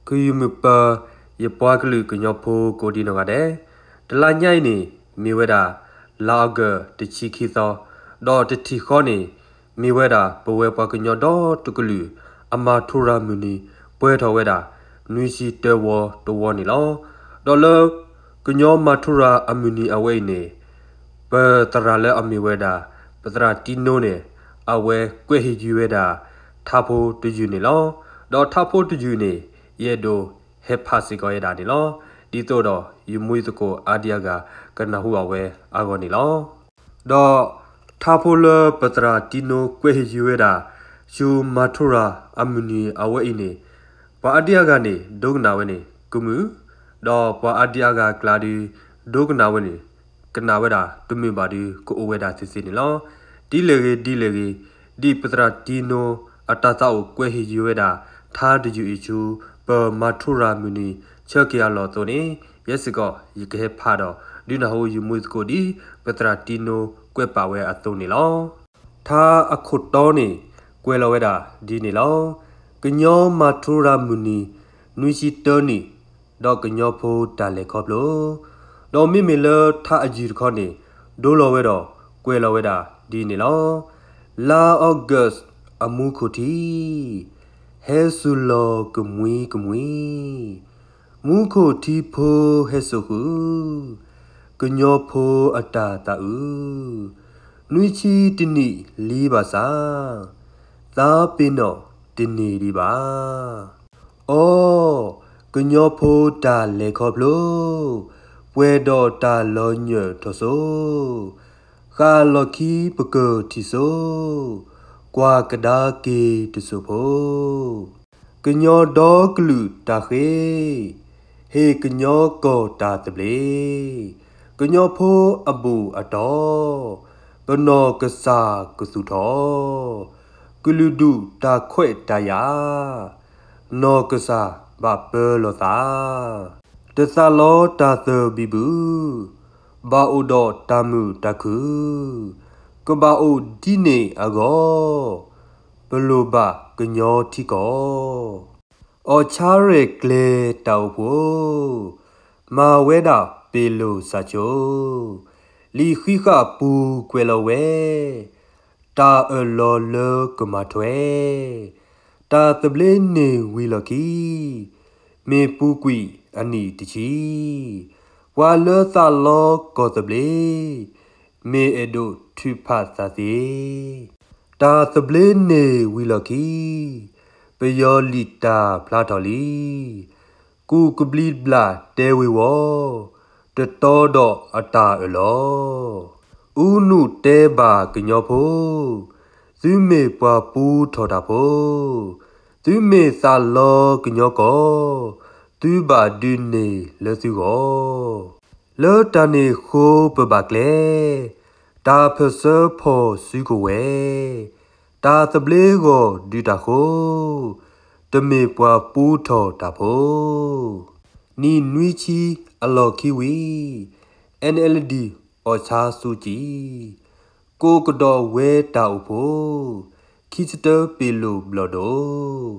ခုယမုၢ်ပၢၤ ယပှၤကလုာ်ကညီဖိကိးဒံနီၢ်ဂၤဒဲး, တလါညါအံၤန့ၣ် မ့ၢ်ဝဲဒၣ် လါအီကူး တဆံခံသီ, ဒီးတထံၣ်ဃီန့ၣ် မ့ၢ်ဝဲဒၣ် ပဝဲပှၤကညီဒီတကလုာ် အမၤထူရၤမုၢ်နံၤ ပှဲၤထီၣ်ဝဲဒၣ် နွံဆံတၢဝီတဝီန့ၣ်လီၤ. ဒီးလၢ ကညီမၤထူရၤအမုၢ်နံၤအဝဲအံၤန့ၣ် ပသရၣ်လၢအမ့ၢ်ဝဲဒၣ် ပသရၣ်တံနိန့ၣ် အဝဲကွဲးဟ့ၣ်ယုၤဝဲဒၣ် ထါဖိတယုၢ်န့ၣ်လီၤ. ဒီးထါဖိတယုၢ်န့ၣ် ယအဲၣ်ဒိးဟဲဖးစ့ၢ်ကီးဝဲဒၣ်န့ၣ်လီၤ. ဒ်သိးဒီး ယမူသကိးအါဒံအါဂၤ ကနၢ်ဟူအဝဲအဂီၢ်န့ၣ်လီၤ. ဒီးထါဖိလၢပသရၣ်တံနိကွဲးဟ့ၣ်ယုၤဝဲဒၣ် ဆူမၤထူရၤအမုၢ်နံၤအဝဲအံၤန့ၣ် ပှၤအါဒံအါဂၤန့ၣ် ဒိကနၣ်ဝဲန့ၣ် ကမုာ်, ဒီးပှၤအါဒံအါဂၤအကျါဒီး ဒိကနၣ်ဝဲန့ၣ် ကနၣ်ဝဲဒၣ်တမုာ်ဘၣ်ဒီး ကအိၣ်ဝဲဒၣ်သ့သ့န့ၣ်လီၤ. ဒ်လဲၣ်ဂ့ၤဒ်လဲၣ်ဂ့ၤ, ဒ်ပသရၣ်တံနိ အတၢ်သးအိၣ်ကွဲးဟ့ၣ်ယုၤဝဲဒၣ် ထါတယုၢ်အံၤဆူ ပမၤထူရၤမုၢ်နံၤ ဆၢက့ၤအလီၢ်အသိးန့ၣ် ယဲစ့ၢ်ကီး ယကဟဲဖးဒီး ဒုးနၢ်ဟူယမူသကိးဒ် ပသရၣ်တံနိကွဲးပာ်ဝဲအသိးန့ၣ်လီၤ. ထါအခိၣ်တီန့ၣ် ကွဲးလီၤဝဲဒၣ်ဒ်န့ၣ်လီၤ. ကညီမၤထူရၤမုၢ်နံၤ နွံဆံတၢနံၣ် ဒီးကညီဖိတၢ်လဲၤခီဖျိ, ဒီးမ့မ့ၢ်လၢထါအယုၢ်တခီန့ၣ် ဒိလီၤဝဲဒီးကွဲးလီၤဝဲဒၣ်ဒ်န့ၣ်လီၤ. လါအီကူး အမူခိၣ်ထံ ဟဲစူၤလီၤကမှံကမှံ, မူခိၣ်ထံဖိဟဲစိာ်ဃုာ် ကညီဖိအတၢ်သးအုး, နွံဆံတနံၣ်လံဘၣ်ဆၣ် သးပ့ၤနီၣ်တန့ၢ်ဒံးဘၣ်. အိ, ကညီဖိတၢ်လဲၤခီဖျိ ပှဲၤဒီးတၢ်လီၤညၢၢ်ထီၣ်စိ, ဃၣ်လီၢ်ခံပကၢၢ်ထံၣ်စိ, ကွၢ်ကဒါက့ၤတစိၢ်ဖိ, ကညီဒီကလုာ်တၢ်ဃ့, ဟ့ၣ်ကညီကီၢ်တၢ်သဘျ့, ကညီဖိအဘူၣ်အတီၢ်, ပနီၢ်ကစၢ်ကသူၣ်ထီၣ်, ကလုာ်ဒူၣ်တၢ်ခွဲးတၢ်ယာ်, နီၢ်ကစၢ်ဘၣ်ပၢလီၤသး, တသးလီတၢ်သၢဘံဘူ, ဘၣ်အိၣ်ဒီးတၢ်မုာ်တၢ်ခုၣ်, ကဘၣ်အိၣ်ဒ်န့ၣ်အဂီၢ်, ပလိၣ်ဘၣ်ကညီထံကီၢ်, အီၣ်ဆါရဲၣ်ကျဲၤတၢ်အိၣ်ဖှိၣ်, မၤဝဲဒၣ်ပ့ၤလိာ်စၢ်ဆိ, လံာ်ဃံးဃာ်ပူၤကွဲးလီၤဝဲ, တၢ်အၢၣ်လီၤလၢကမၤထွဲ, တၢ်သဘျ့န့ၢ်ဝံၤလီၢ်ခံ, မ့ၢ်ပူၤကွံာ်အနံၣ်တဆံ, ပှၤလၢသးလီကီၢ်သဘျ့, မ့ၢ်အဲၣ်ဒိးထုးဖးသးသ့ တၢ်သဘျ့န့ၢ်ဝံၤလီၢ်ခံ, ပယီၤလံာ်တၢ်ဖျါထီၣ်လံ, ကူၣ်ကဘျံးဘျၣ်တဲဝ့ၤဝီၤ, တတီဒီးအတၢ်အၢၣ်လီၤ, အူနုၣ်တဲဘၣ်ကညီဖိ, သုမ့ၢ်ပှၤပူထီၣ်တၢ်ဖိ, သုမ့ၢ်သးလီကညီကီၢ်, သုဘၣ်ဒုးန့ၢ်လၢသုဂီၢ် လၢတၢ်န့ၣ်ဃိပဘၣ်ကျဲ, တၢ်ဖၢၣ်စၢဖီၣ်စုကဝဲၤ, တၢ်သဘျ့ဂီၢ်ဒုးတၢ်ဃိ, တမ့ၢ်ပှၤပူထီၣ်တၢ်ဖိ, နံၣ်နွံဆံအလီၢ်ခံဝံၤ, NLD အီၣ်ဆါစူးကံၣ်, ကိးကဒီးဝဲတၢ်အိၣ်ဖှိၣ်, ခံဆတၢပ့ၤလိာ်ဘျီၣ်ဒိၣ်,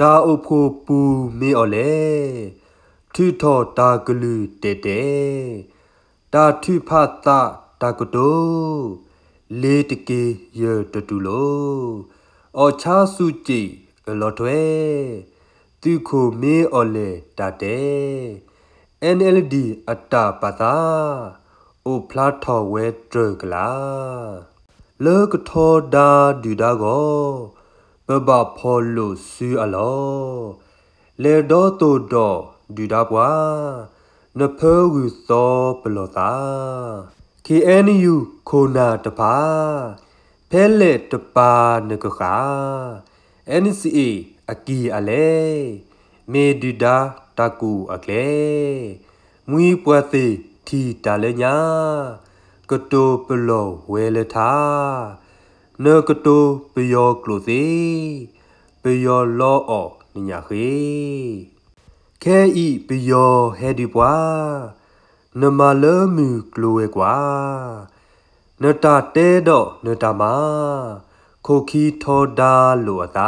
တၢ်အိၣ်ဖှိၣ်ပူၤမ့ၢ်အီၤလဲၣ်, ထုးထီၣ်တၢ်ကလုၢ်တဲာ်တဲာ်, တၢ်ထုးဖးသးတၢ်ကတိၤ, လ့ၤတက့ၤယၢၢ်တတူၢ်လိာ်, အီၣ်ဆါစူးကံၣ်အၢၣ်လီၤထွဲ, သုးခိၣ်မ့ၢ်အီၤလဲၣ်တၢ်တဲ, NLD အတၢ်ပာ်သး, အိၣ်ဖျါထီၣ်ဝဲတြၢၢ်ကလာ် လၢကထီဒါဒုၣ်ဒါဂီၢ်, ပဘၣ်ဖီၣ်လိာ်စုအလီၢ်, လဲၤဒီသိၣ်ဒီးဒုၣ်ဒါပှၤ, နဖၢဂုၢ်သီပလီၢ်သး, KNU ခိၣ်နၢ်တဖၣ်, ဖဲလဲၣ်တပၤနကဃၣ်, NCA အကံၢ်အလဲ, မ့ၢ်ဒုၣ်ဒါတၢ်ကူၣ်အကျဲ, မှံပှၤသ့ၣ်ထံၣ်တၢ်လၢညါ, ကတိၤပလီၢ်ဝဲလၢထါ, နကတိၤပယီၤကျိာ်သ့, ပယီၤလီအီၣ်နညၣ်ဃ့, ခဲအံၤပယီၤဟဲဒုးပှၤ, နမၤလၢမုၢ်ကျိၤဝဲၤကွာ်, နတၢ်တဲဒီးနတၢ်မၤ, ခိၣ်ခံထီဒါလိာ်အသ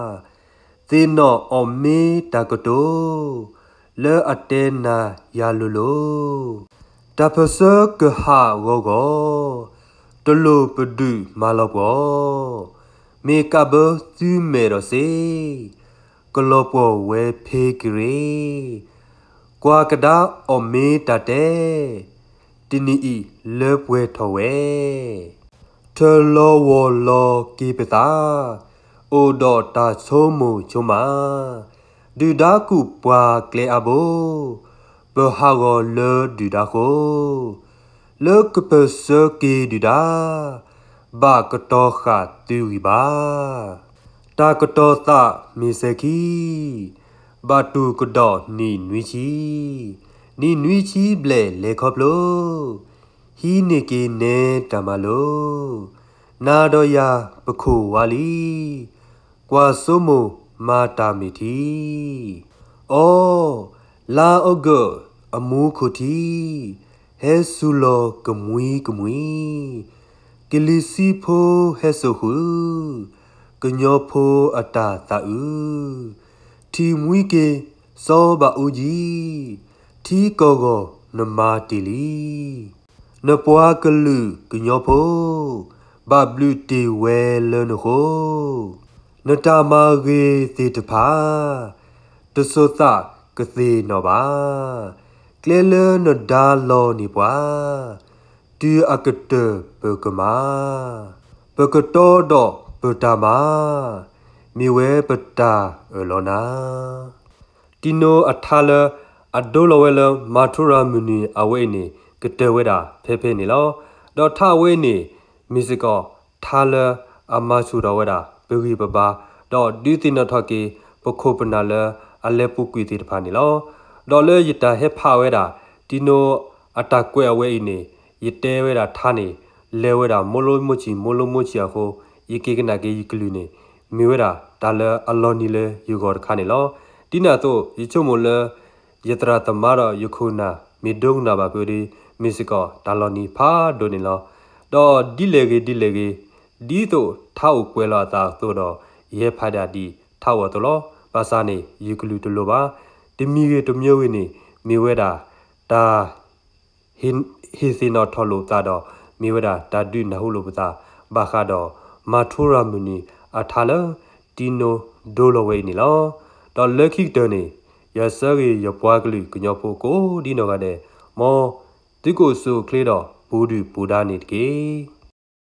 း, သ့ၣ်နီၣ်အီၣ်မ့ၢ်တၢ်ကတိၤ, လၢအတဲနၤယၤလိၤလိၤ, တၢ်ပၢၢ်ဆၢကဟးဂီၤဂီၤ, တလိၣ်ပဒုးမၤလီၤပှီၢ်, မ့ၢ်ကးဘၢသုမဲာ်ဒီးစ့, ကလီၤပှီၢ်ဝဲဖ့ကရ့ၣ်, ကွၢ်ကဒါအီၣ်မ့ၢ်တၢ်တဲ, တနံၤအံၤလၢပှဲၤထီၣ်ဝဲ ထၢၣ်လီၤဝီၤလီၤက့ၤပသး, အိၣ်ဒီးတၢ်ဆိကမိၣ်ဆိကမး, ဒုၣ်ဒါကူၣ်ပှၤကျဲအါဘိ, ပဟးဂီၤလၢဒုၣ်ဒါဃိ, လၢကပၢၢ်ဆၢက့ၤဒုၣ်ဒါ, ဘၣ်ကတီၤဃာ်သုဂံၢ်ဘါ, တၢ်ကတီၤသးမ့ၢ်စဲၤခံ, ဘၣ်တူၢ်ကဒီးနံၣ်နွံဆံ, နံၣ်နွံဆံဘျဲၣ်လဲၤခီဖျိ ဟံးန့ၢ်က့ၤနဲတၢ်မၤလိ, နၤဒီးယၤပခိၣ်ဝါလံ, ကွၢ်ဆိကမိၣ်မၤတၢ်မ့ၢ်ထံ, အိ, လါအီကူးအမူခိၣ်ထံ, ဟဲစူၤလီၤကမှံကမှံ, ကလံၤဆံဖိဟဲစိာ်ဃုာ်, ကညီဖိအတၢ်သးအုး, ထံၣ်မှံက့ၤစီၤဘၣ်အူကၠံ, ထံကီၢ်ဂီၢ်နမၤတ့ၢ်လံ နပှၤကလုာ်ကညီဖိ, ဘၣ်ဘျုးတ့ၢ်ဝဲလၢနဃိ, နတၢ်မၤဂ့ၤသ့ၣ်တဖၣ်, တစိၤသးကသ့ၣ်နီၣ်ဘၣ်, ကျဲလၢနဒါလီၤန့ၢ်ပှၤ, တုၤအကတၢၢ်ပကမၤ, ပကတီဒီးပတၢ်မၤ, မ့ၢ်ဝဲပတၢ်အၢၣ်လီၤနၤ တံၤနိအထါလၢ အဒိလီၤဝဲလၢမၤထူရၤမုၢ်နံၤအဝဲအံၤန့ၣ် ကတၢၢ်ဝဲဒၣ်ဖဲဖဲန့ၣ်လီၤ. ဒီးထါအဝဲအံၤန့ၣ် မ့ၢ်စ့ၢ်ကီးထါလၢအမၤဆူၣ်ထီၣ်ဝဲဒၣ် ပဂံၢ်ပဘါ, ဒီးဒုးသ့ၣ်နီၣ်ထီၣ်က့ၤ ပခိၣ်ပနၢ်လၢအလဲၤပူၤကွံာ်သ့ၣ်တဖၣ်န့ၣ်လီၤ. ဒီးလၢယတၢ်ဟဲဖးဝဲဒၣ် တံၤနိအတၢ်ကွဲးအဝဲအံၤန့ၣ် ယတဲဝဲဒၣ်ထါန့ၣ် လဲၤဝဲဒၣ်မိၢ်လိမိၢ်ဆံး မိၢ်လိမိၢ်ဆံးအဃိ ယက့ၤကနၣ်က့ၤယကလုၢ်န့ၣ် မ့ၢ်ဝဲဒၣ်တၢ်လၢအလီၤနံၤလၢယဂီၢ်တခါန့ၣ်လီၤ. ဒ်န့ၣ်အသိး ယဆိကမိၣ်လၢ ယသရၣ်သမါဒီးယခိၣ်နၢ် မ့ၢ်ဒိကနၣ်ဘၣ်ဖုးဒီး မ့ၢ်စ့ၢ်ကီးတၢ်လီၤနံၤဖးဒိၣ်န့ၣ်လီၤ. ဒီးဒ်လဲၣ်ဂ့ၤဒ်လဲၣ်ဂ့ၤ, ဒ်သိးထါအိၣ်ကွဲးလီၤအသးအသိးဒီး ယဟဲဖးဒၣ်ဒ်ထါအိၣ်အသိးလီၤ. ဘၣ်ဆၣ်န့ၣ် ယကလုၢ်တလိၤဘၣ်. တမံၤဂ့ၤတမံၤဂ့ၤန့ၣ် မ့ၢ်ဝဲဒၣ်တၢ် ဟ့ၣ်သ့ၣ်နီၣ်ထီၣ်လိာ်ပသးဒီး မ့ၢ်ဝဲဒၣ်တၢ်ဒုးနၢ်ဟူလိာ်ပသး ဘၣ်ဃးဒီး မၤထူရၤမုၢ်နံၤအထါလၢ တံၤနိဒိလီၤဝဲအံၤန့ၣ်လီၤ. ဒီးလၢခံကတၢၢ်န့ၣ် ယဆၢဂ့ၤယပှၤကလုာ်ကညီဖိကိးဒ်နီၢ်ဂၤဒဲး, မ်သုကအိၣ်ဆူၣ်အိၣ်ချ့ဒီးပူၤဒုၣ်ပူၤဒါန့ၣ်တက့ၢ်.